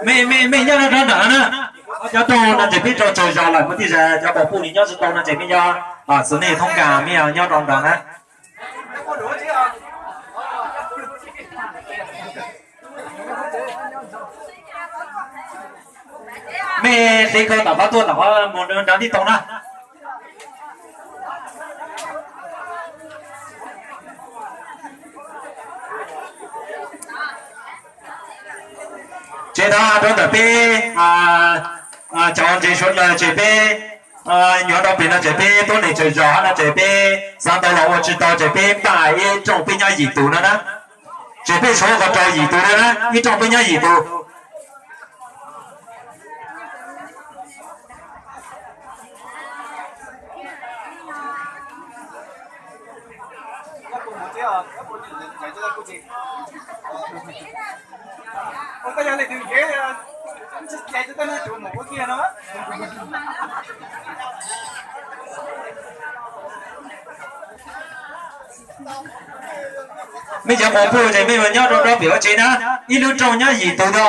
Mej, mej, mej nyob rau nram no na, nyob rau no ces peb rau tsaws zog lawm, muaj tej zaum cov pom puj li nyob tsis tau no ces mej nyob xwb, nej thoob kas mej nyob rau nram na. Mej hle koj tom qab tuaj tom qab mus nram ntij tau na. Ces tag rau ntawm peb cov ntseeg suav dlawg ces peb nyob rau pem no ces peb tuab neeg tsaws zog no ces peb xav tau los ua tsis tau ces peb npaj ib rooj peb nyob yim tus no na. Ces peb suav qhov rau yim tus no na, ib rooj peb nyob yim tus. Mej cov qhov puj ces mej mus nyob rau rau pem ua tsev na, ib lub rooj nyob yim tus no.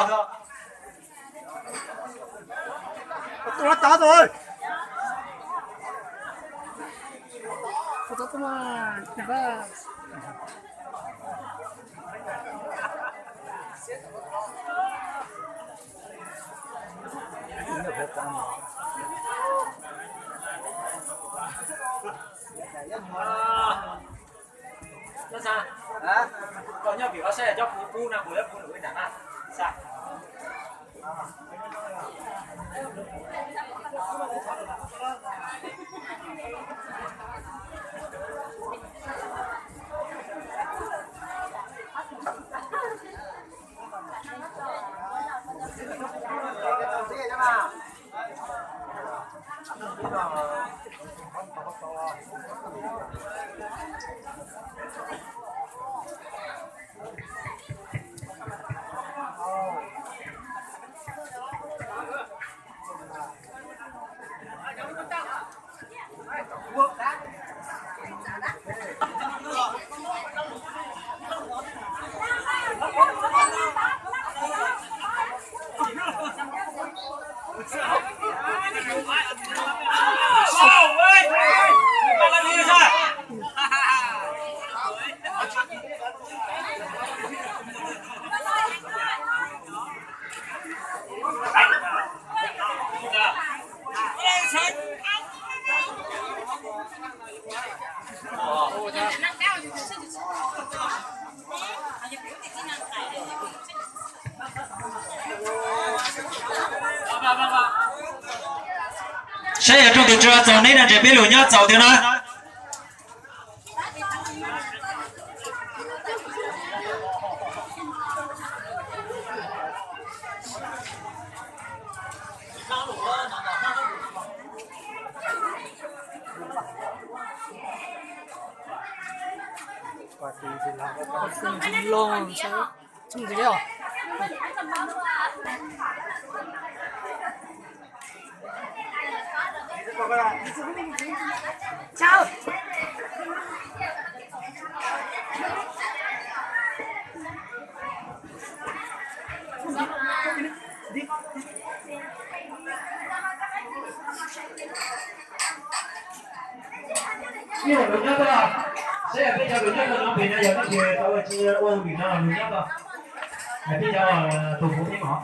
Saib yog rooj twg tsis txaus neb no ces peb lug nyob txaus thiab na. Ib lus nyob tau, saib yog peb cov lus nyob tau no pem no yog leej twg tau ua tsis ua lus no lus nyob tau. Peb cov tus kuv peb mam qab.